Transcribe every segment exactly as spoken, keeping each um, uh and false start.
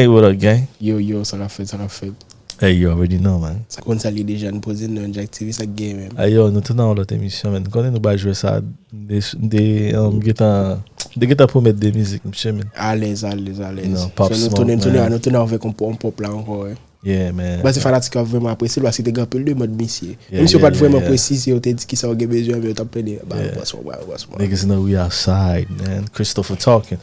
Hey, what up, gang? Yo, yo, sa k ap fèt, sa k ap fèt? Hey, you already know, man. Sa konn sa li deja, nou poze nan Jack T V, sa k gen menm? Hey, yo, nou tou nan yon lòt emisyon, man. Konnen nou bay jwè sa, m te, m te, um, gentan, m te gentan pwomèt de mizik, mesye, man. Alèz, alèz, alèz. So, nou tounen, nou tounen, nou tounen avèk yon pòp la ankò, wi. Yeah, man. Mwen panse fanatik yo ap vrèman apresye l paske te gen anpil demann misye. Menm si yo pa t vrèman presize, yo te di kisa yo gen bezwen, men yo t ap plede ba yo paspò, ba yo paspò. Niggas know we outside, man. Christopher talking.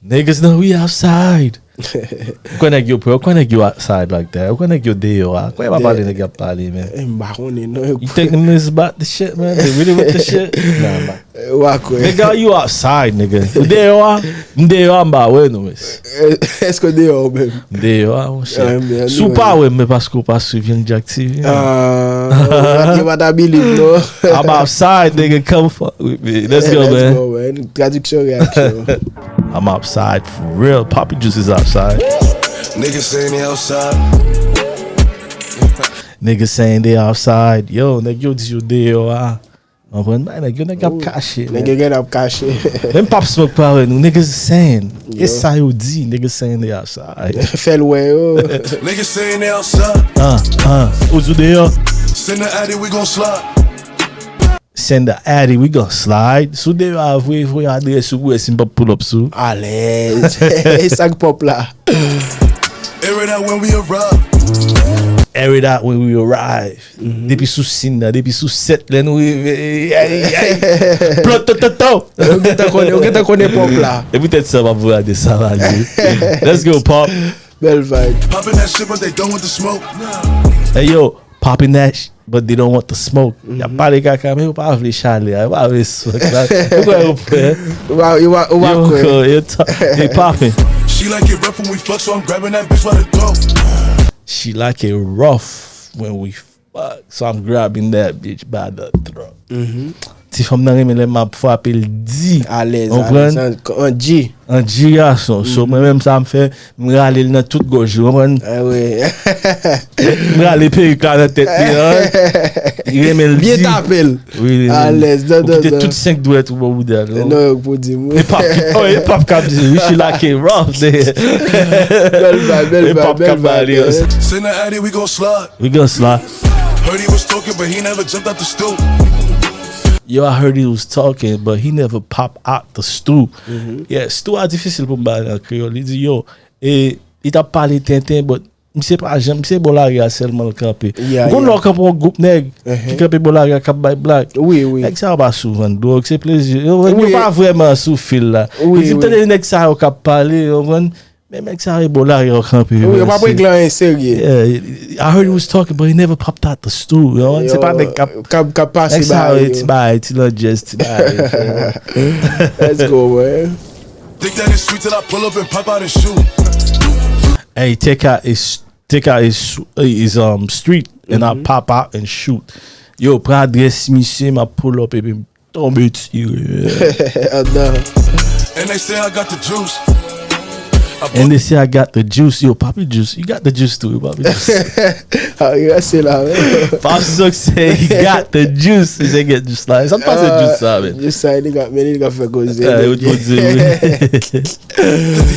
Niggas know we outside. Ou kwè nèg yo prè, ou kwè nèg yo outside like that. Ou kwè nèg yo deyò a. Kwè yo pa pale nèg y ap pale, man. M pa konnen non. You think them niggas about the shit, man? They really with the shit? Nah, man. Wa kwè. Nigga, you outside, nigga. Ou deyò a? M deyò a, m pa wè nou, mesye. Èske w deyò ou menm? M deyò a, monchè. Si w pa wè m, men paske w pa swiv Young Jack T V. Ah, yo pa ta believe, non. I'm outside, nigga. Come fuck with me. Let's go, man. Tradiksyon, reyaksyon. I'm outside for real. Poppy Juice is outside. Niggas saying they outside. Niggas saying they outside. Yo, nèg yo di yo deyò a. Konprann? Bay nèg yo, nèg ap kache. Nèg yo gen ap kache. Menm Pop Smoke pa wè nou. Niggas saying. E sa yo di. Niggas saying they outside. Fè l wè yo. Niggas saying they outside. Ah, ah. Ou di w deyò? Send the addy, we gon slide. Send the addy, we gon slide. Si w deyò a vre, voye adrès ou pou wè si m p ap pull up sou. Alèz. E sa k pòp la. Air it out when we arrive. Air it out when we arrive. Depi sou sin nan, depi sou sèt lè nou rive. Ay, ay. Plot to to to. Ou gentan konnen, ou gentan konnen pòp la. E poutèt sa m ap voye ade sa la. Let's go, Pop. Bèl vibe. Popping that shit but they done with the smoke. Hey yo, popping that sh- but they don't want the smoke. Y ap pale kaka, men yo pa vle chalè a, yo pa vle smoke la. Yo kwè yo prè. Yo pa, yo pa, yo pa kwè. Yo ta- they popping. She like it rough when we fuck, so I'm grabbing that bitch by the throat. She like it rough when we fuck, so I'm grabbing that bitch by the throat. Ti fanm nan renmen lè m ap frape l di. Alèz, alèz, an G. An G gason. So mwen menm sa m fè, m rale l nan tout gòj li, konprann? M rale perik la nan tèt li an. Li renmen l di. Byen tape l. Wi, li renmen l. Alèz, dan, dan, dan. Ou kite tout senk dwèt ou bò bouda l. Non, yo k pou di m wi. E pap, oh, e pap k ap di, wi, she like it rough, nègè. Bèl vibe, bèl vibe, bèl vibe. Send the addy, we gon slide. We gon slide. Heard he was talking, but he never jumped out the stoop. Yo, I heard he was talking, but he never pop out the stoop. Yeah, stoop a difisil pou m bay nan kreyòl. Li di, yo, e, li t ap pale tenten, but misye pa janm, misye bò lari a sèlman l kanpe. Ou konn lè w kanpe yon gwoup nèg ki kanpe bò lari a k ap bay blag. Nèg sa yo pa sou vann dwòg, se plezi. Yo, yo pa vrèman sou fil la. Yo di, m tande nèg sa yo k ap pale, yo konprann? Men nèg sa yo bò lari a kanpe. Wi, yo p ap regle anyen serye. Yeah, I heard he was talking, but he never popped out the stool. Yo, se pa nèg k ap, k ap, k ap pase bagay yo. Nèg sa yo, ti bagay, ti landjèz, ti bagay. Let's go, man. Think that it's sweet till I pull up and pop out and shoot. Hey, take out is, take out is, is, um, street, and I pop out and shoot. Yo, pran adrès misye, m ap pull up epi m tonbe tire. Anndan. And they say I got the juice. And they say I got the juice. Yo, Papi Juice, you got the juice too, Papi Juice. Ah, you gotta say that, man. Papi Juice say he got the juice. He say get juice la. Sa m pase juice sa, man. Juice sa, nigga, men nigga fè koze. Yeah, yo koze, wi.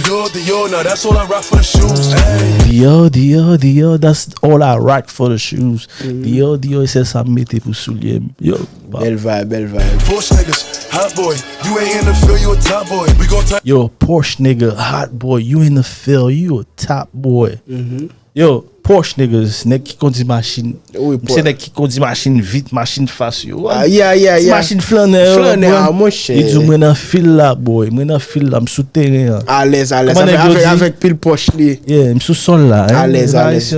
Dior, Dior, now that's all I rock for the shoes. Hey. Dior, Dior, Dior, that's all I rock for the shoes. Dior, Dior, se sa m mete pou soulye m. Yo. Bèl vibe, bèl vibe. Porsche niggas, hot boy, you ain't in the field, you a top boy. We gon top. Yo, Porsche nigga, hot boy, you in the field, you a top boy. Yo, Porsche niggas, nèg ki kondi machin. Wi, se nèg ki kondi machin vit, machin fas yo. Ah, yeah, yeah, yeah. Ti machin flannè yo. Flannè a, monchè. Li di w mwen nan fil la, boy. Mwen nan fil la, m sou teren an. Alèz, alèz. Avèk, avèk pil pòch li. Yeah, m sou sòl la. Alèz, alèz.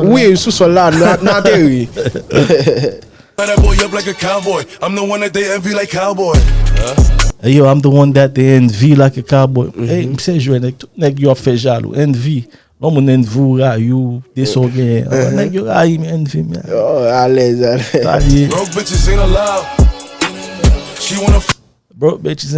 Wi, m sou sòl la, n ateri. Hey, yo, I'm the one that they envy like a cowboy. Hey, m se jwè nèg, tout nèg yo ap fè jalou. Envy. Lè yon moun envy w, rayi w, de sa w genyen. Nèg yo rayi m, envy m. Yo, alèz, alèz. Sa l ye. Broke bitches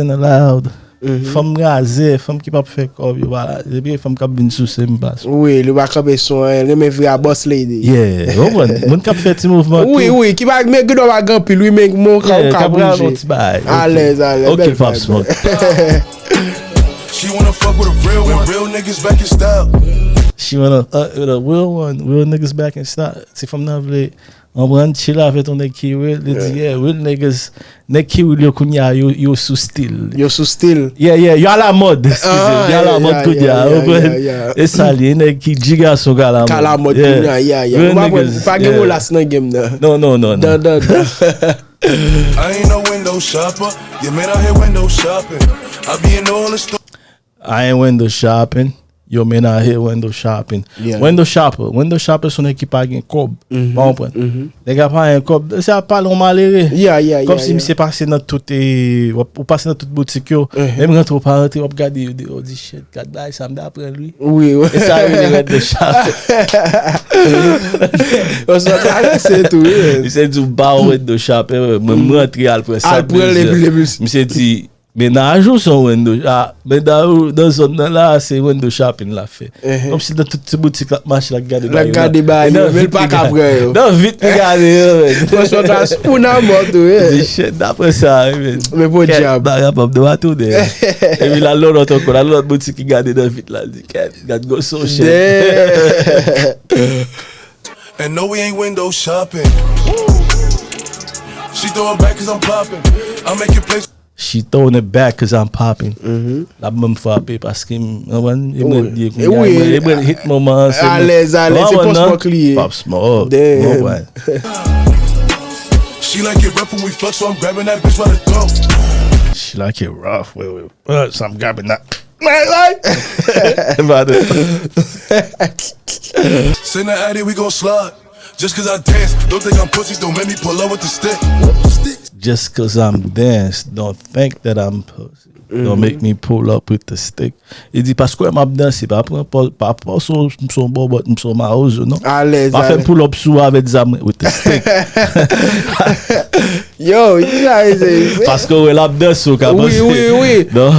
ain't allowed. Fanm razè, fanm ki p ap fè kòb, yo pa, depi e fanm k ap vin souse m, m pa sou. Wi, li pa kanpe sou anyen, li renmen vire a boss lady. Yeah, ou konprann? Moun k ap fè ti mouvman tou. Wi, wi, ki pa, men gen dwa pa gen anpil, wi, men men w ka, w ka bouje. Alèz, alèz, bèl vibe. She wanna fuck with a real one. Real niggas back in style. She wanna uh, with a real one, real niggas back in style. Ti fanm nan vle anprann chill avèk yon nèg ki real. Li di yeah, real niggas, nèg ki real yo kounye a yo, yo sou stil. Yo sou stil. Yeah, yeah, yo alamòd. Eskize, yo alamòd kounye a. Ou konprann? E sa li, nèg ki dji gason k alamòd. K alamòd kounye a, yeah, yeah. Ou pa gen molas nan game nan. Non, non, non, non. Dan, dan, dan. I ain't no window shopper. You man out here window shopping. I be in all the stores. I ain't window shopping. Yo men out here window shopping. Window shopper. Window shopper se yon nèg ki pa gen kòb. Ou konprann? Nèg la pa gen kòb. Se ap pale yon malere. Kòmsi misye pase nan tout, ou pase nan tout boutik yo. Menm rantre ou pa rantre, w ap gade yo deyò, w di shit, gad bagay sa m ta pran l wi. E sa yo rele window shopper. Misye di w ba w window shopper, mwen m rantre al pran sa. Misye di, Mennaj ou se yon window, ah, mennaj ou nan zòn nan la, se window shopping l ap fè. Kòmsi nan tout ti boutik l ap mache, l ap gade bagay yo. L ap gade bagay yo, men l pa ka pran yo. Nan vit li gade yo, men. Franchman, ta spoon a mò tou, wi. Di shit, daprè sa, wi, men. Men podyab. Bagay pa m nan atounen. Epi l al nan lòt ankò, l al nan lòt boutik, li gade nan vit la, li di, kèt, gad gwo son shit. And no, we ain't window shopping. She throw it back cause I'm popping. I make it place. She throwing it back cause I'm popping. L ap ban m frape paske m konprann. E mwen li ye kounye a. E mwen hit moman an. Se mwen. Alèz, alèz. Se Pop Smoke li ye. Pop Smoke. Damn. She like it rough when we fuck, so I'm grabbing that bitch by the throat. She like it rough. Wait, wait. So I'm grabbing that. Send the addy, we gon' slide. Just cause I dance, don't think I'm pussy, don't make me pull up with the stick. Just cause I'm dance, don't think that I'm pussy. Don't make me pull up with the stick. Li di, paske m ap danse, pa pran pòz, pa pòz m son bòbòt, m son mawozo, non. Alèz, alèz. Pa fè m pull up sou avèk zam with the stick. Yo, you guys, eh, paske w wè l ap danse, ou ka panse. Wi, wi, wi. Non,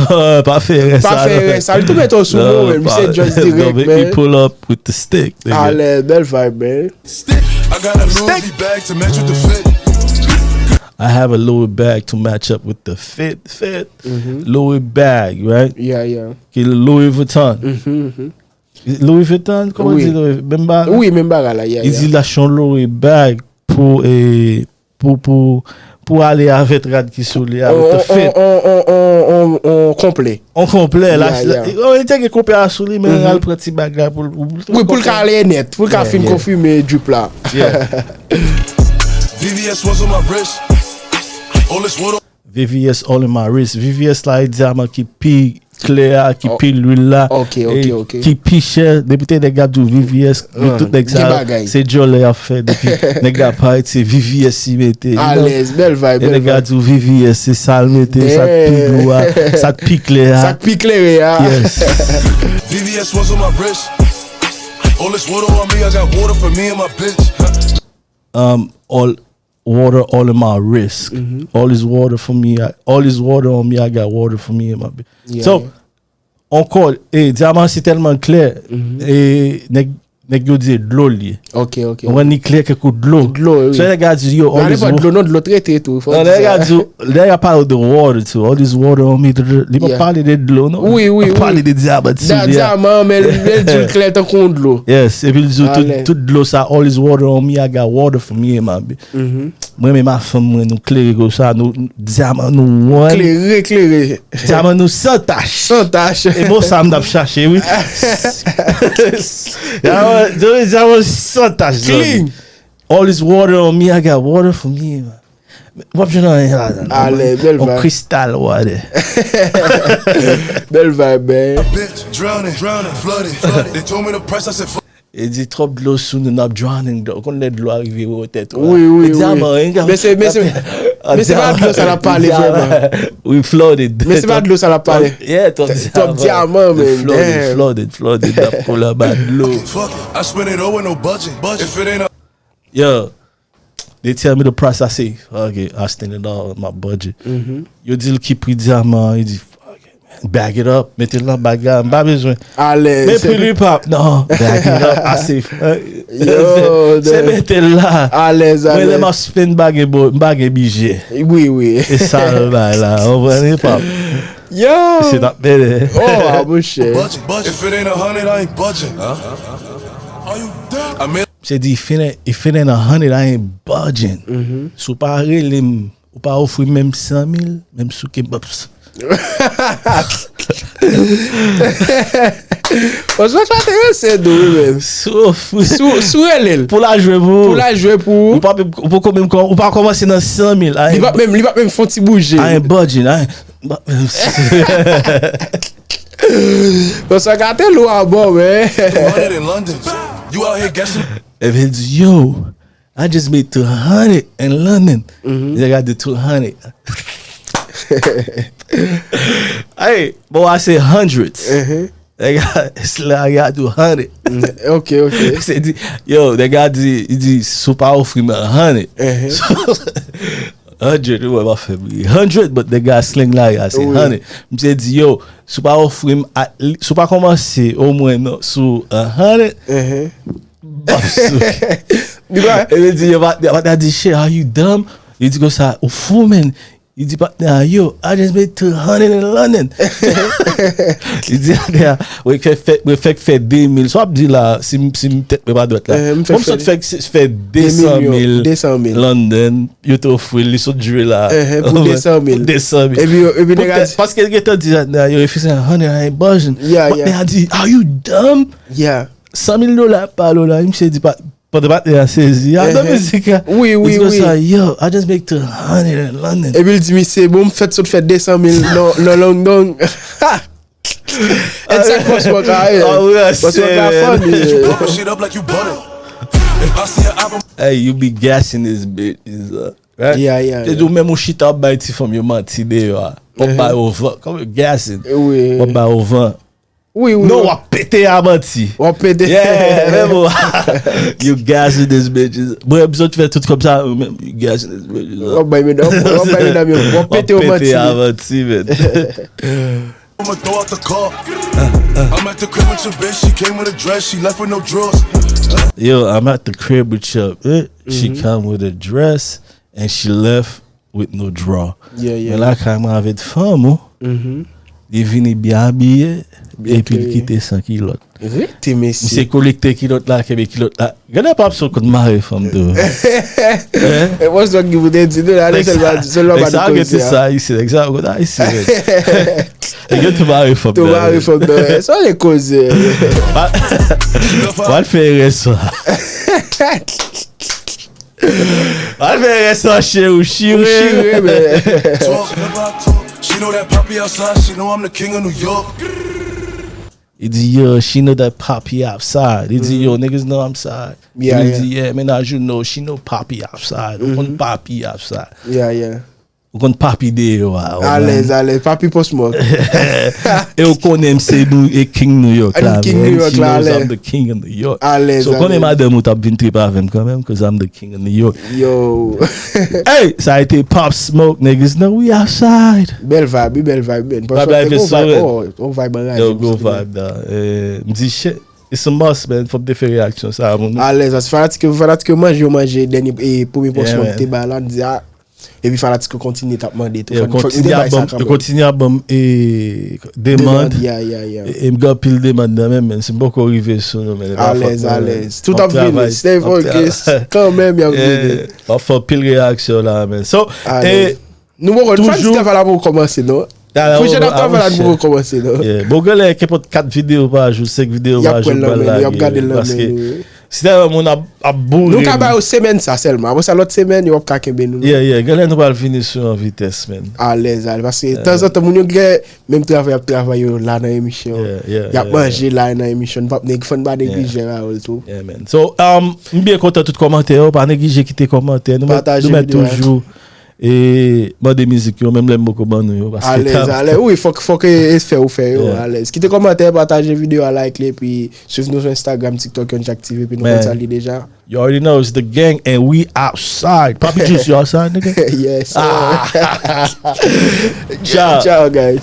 pa fè erè sa. Pa fè erè sa. Li tou mete w sou mo, men misye just direct, man. Don't make me pull up with the stick, nigga. Alèz, bèl vibe, man. Stick. I got a Louis V bag to match with the fit. I have a Louis bag to match up with the fit. Fit. Louis bag, right? Yeah, yeah. Ki Louis Vuitton. Louis Vuitton, kòman di Louis? Menm bagay. Wi, menm bagay la, yeah. Li di l achte yon Louis bag pou, eh, pou, pou, pou ale avèk rad ki sou li a, with the fit. On, on, on, on, on konplè. On konplè. Li te gen konplè a sou li, men l al pran ti bag la pou l. Wi, pou l ka ale nèt, pou l ka fin konfime drip la. V V S ones on my wrist. All this water. V V S all in my wrist. V V S la e dyaman ki pi klè a, ki pi lwil la, ok, ok, ok. Ki pi chè. Depi te nèg ap di w V V S, men tout nèg sa yo, se djòlè y ap fè. Depi nèg la parèt, se V V S li mete. Alèz, bèl vibe, bèl vibe. E nèg la di w V V S, se sa l mete, sa k pi gwo a, sa k pi klè a. Sa k pi klere a. Yes. V V S ones on my wrist. All this water on me, I got water for me and my bitch. Um, all water all in my wrist. All this water for me. I, all this water on me. I got water for me and my bitch. So, ankò, e dyaman se tèlman klè. E nèg, nèg yo di dlo li ye. Ok, ok. Ou konprann, li klè kèk ou dlo. Dlo, wi. So nèg la di yo, all this water. Dlo, non, dlo trete tou. Non, nèg la di, nèg la pale de water too. All this water on me. Li pa pale de dlo, non. Wi, wi, wi. Li pale de dyaman. Dyaman, men l di l klè tankou yon dlo. Yes, epi l di tout, tout dlo sa, all this water on me, I got water for me and my bitch. Mwen menm ak fanm mwen, nou klere konsa, nou dyaman nou one. Klere, klere. Dyaman nou san tach. San tach. E mo sa m t ap chache, wi. Dyaman, dyaman san tach. Clean. All this water on me, I got water for me. W ap jwenn anyen ladan. Ale, bèl vibe. On crystal water. Bèl vibe, man. Bitch, drowning, drowning, flooded, flooded. They told me the price, I said, fuck. E di twòp dlo sou nou, n ap drowning, dlo. Ou konn lè dlo a rive wotè tou. Wi, wi, wi. Men se, men se, men se pa dlo sa l ap pale vrèman. We flooded. Men se pa dlo sa l ap pale. Yeah, twòp dyaman, man. Flooded, flooded, flooded. N ap koule anba dlo. Fuck it, I spend it all with no budget. Budget. If it ain't a Yo, they tell me the price, I say, fuck it, I spend it all in my budget. Yo di l ki pri dyaman an, li di, fuck it, man, Bag it up, mete l nan bag la, m pa bezwen. Alèz. Men pil hip hop, non, bag it up, ase. Yo, se mete l la. Alèz, alèz. Mwen, lè m ap spin, m pa gen bo-, m pa gen bije. Wi, wi. E sa l bay la, w konprann hip hop. Yo. Se t ap mele. Oh, ah, monchè. Budget, budget. If it ain't a hundred, I ain't budging. Are you dumb? I mean, se di, if it ain't, if it ain't a hundred, I ain't budging. Si w pa rele m, ou pa ofri m menm san mil, menm si w ke m p ap s- Bon, sa enterese nou, wi, menm. Si w ofri. Si w, si w rele l. Pou l al jwe pou ou. Pou l al jwe pou ou. Ou pa menm, ou poko menm kò-, ou pa kòmanse nan san mil. Li p ap menm, li p ap menm fè yon ti bouje. I ain't budging, I ain't, Bon, sa gate lou a bon, men. Two hundred in London. You out here guessing? Epi l di, yo, I just made two hundred in London. Nèg la di two hundred. Hey, bon, I say hundreds. Nèg la, nèg la di hundred. Ok, ok. Se di, yo, nèg la di, li di, si w pa ofri m hundred. Hundred, wi, w ap fè m ri. Hundred, but nèg la slang la, ya, se hundred. Misye di, yo, si w pa ofri m, at le-, si w pa kòmanse omwen non, sou a hundred, m ap souke. Epi di, yo, patnè, patnè a di, shit, are you dumb? Li di konsa, ou fou, man. Li di patnè a, yo, I just made two hundred in London. Li di patnè a, mwen fèk fè, mwen fèk fè de mil. Sa w ap di la, si m, si m tèt mwen pa dwèt la. Bon, m sot fèk fè de san mil London. Yo te ofri l, li sot jwe la. Pou de san mil. Pou de san mil. Epi, epi nèg la, paske l gentan di, yo refize a hundred, I ain't budging. Patnè a di, are you dumb? San mil dola ap pale w la, misye di pa, pandan patnè a sezi, a nan mizik la. Wi, wi, wi. Li di konsa, yo, I just make two hundred in London. Epi l di, misye, bon, m fèk sot fè de san mil nan, nan London. And sa k pòs mwen ka ye. Pòs mwen ka fanmi. Hey, you be gassing this bitch, right? Yeah, yeah. Se di w menm ou chita w ap bay ti fanm yo manti deyò a. W ap ba yo van. Kòm gassing. Wi. W ap ba yo van. Wi, wi. Non, w ap pete a manti. W ap pete. Yeah, men bon. You gassing this bitches. Mwen, m sot fè tout kòb sa, men you gassing this bitches. W ap bay medam, w ap bay medam yo. W ap pete yo manti. W ap pete a manti, man. I'ma throw out the car. I'm at the crib with your bitch, she came with a dress, she left with no drawers. Yo, I'm at the crib with your bitch, she come with a dress, and she left with no draw. Yeah, yeah. Men lakay mwen avèk fanm ou, li vini byen abiye, epi l kite san kilòt. Rete, mesye. Misye kolekte kilòt la, kenbe kilòt la. Gade pap sou konn mare fanm tou. E pòs dòk ki pou te di nou la, nèg sèlman, sèlman pa nou koze a. Nèg sa yo te sa isi, nèg sa yo konn ayisyen, men. Nèg yo tou mare fanm nan. Tou mare fanm nan. Sa yo te koze. Pral fè erè sa. Pral fè erè sa, cheri, ou chire. Ou chire, men. Talk, never talk. She know that Poppy outside, she know I'm the king of New York. Li di, yo, she know that Poppy outside. Li di, yo, niggas know I'm side. Li di, yeah, man, as you know, she know Poppy outside. Ou konn Poppy outside. Yeah, yeah. Ou konn Poppy deyò a. Alèz, alèz. Poppy Post Malone. E ou konnen m se nou, e King New York la, man. She knows I'm the king of New York. Alèz, alèz. So, konnen madanm ou t ap vin trip avè m kanmenm, 'cause I'm the king of New York. Yo. Hey, sa a été Pop Smoke, niggas know we outside. Bèl vibe, wi, bèl vibe, man. Franchman, te gon vibe, oh, gon vibe anraje. Yo, gon vibe, da. Eh, m di, shit, it's a must, man. Fò m te fè reyaksyon sa a, moun. Alèz, paske fanatik yo, fanatik yo manje, yo manje, dènye, e, premye pòs mwen te ba la, m di, ah, epi fanatik yo kontinye t ap mande tou. Fòk, fòk nou te bay sa kanmenm. Yo kontinye ap ban m, e, demann. Demann, yeah, yeah, yeah. E, e m gen anpil demann nan men, men si m poko rive sou nou, men, alèz, alèz. Tout ap vini. Stay focused. Kanmenm, y ap vini. M ap fè anpil reyaksyon la, men. So, e, nou poko, fanatik travay la poko kòmanse, non. Fouchèt ap travay la, nou poko kòmanse, non. Yeah. Bon, genlè, kenpòt kat videyo pa jou, senk videyo pa jou, pral lage. Y ap wè l nan men nou, y ap gade l nan men nou, wi. Si tèlman moun ap, ap boure nou. Nou ka ba yo semèn sa sèlman. Apre sa, lòt semèn, yo p ap ka kenbe nou, non. Yeah, yeah. Genlè nou pral vini sou yon vitès, man. Alèz, alèz. Paske tanzantan, moun yo gen menm travay, y ap travay yo la nan emisyon. Yeah, yeah, yeah. Y ap manje la nan emisyon. Nou p ap neg-, fò n pa neglije Raoul tou. Yeah, man. So, um, m byen kontan tout kòmantè yo. Pa neglije kite kòmantè. Nou mèt, nou mèt toujou e mande mizik yo, menm lè m poko ban nou yo, paske alèz, alèz. Wi, fòk, fòk e, e fè ou fè yo, alèz. Kite kòmantè, pataje videyo a, like li, epi swiv nou sou Instagram, TikTok, Young Jack T V, epi nou konn sa li deja. You already know it's the gang and we outside. Poppy Juice, you outside, nigga? Yes, sir. Ciao. Ciao, guys.